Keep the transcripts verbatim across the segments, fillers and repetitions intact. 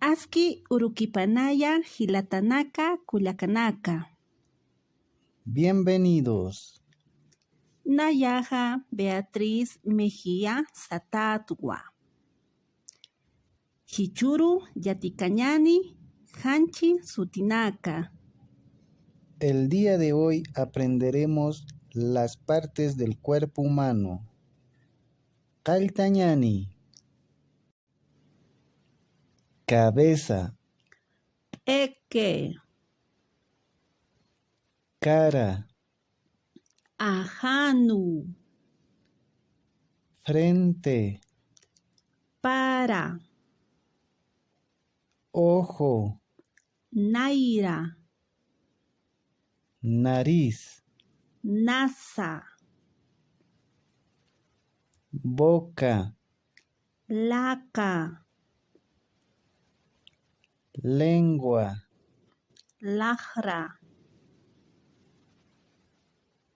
Aski urukipanaya jilatanaka kullakanaka. Bienvenidos. Nayaxa Beatriz Mejía Satatwa. Jichhüru yatikañani janchi sutinaka. El día de hoy aprenderemos las partes del cuerpo humano. Qalltañani. Cabeza. P'eke. Cara. Ajanu. Frente. Para. Ojo. Nayra. Nariz. Nasa. Boca. Laka. Lengua. Laxra.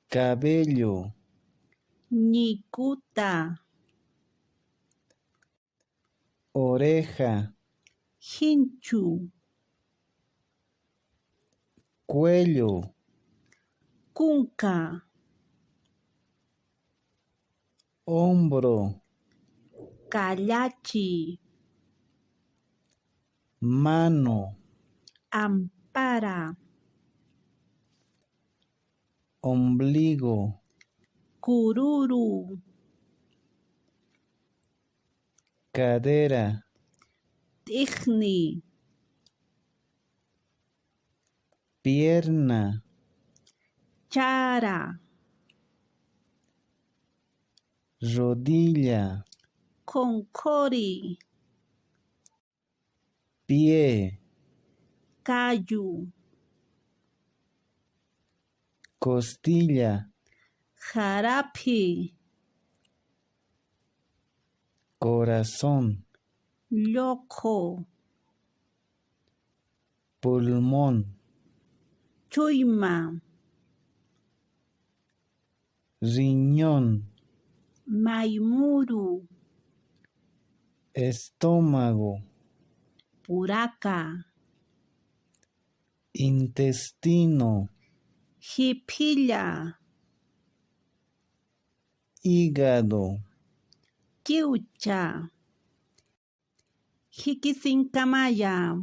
Cabello. Ñikuta. Oreja. Jinchu. Cuello. Kunka. Hombro. Kallachi. Mano. Ampara. Ombligo. Kururu. Cadera. T'ijni. Pierna. Chara. Rodilla. Khonkhori. Pie. Kayu. Costilla. Jaraphi. Corazón. Lloqho. Pulmón. Chuyma. Riñón. Maymuru. Estómago. Puraka. Intestino. Jiphilla. Hígado. Kiwcha. Jikisinkamaya.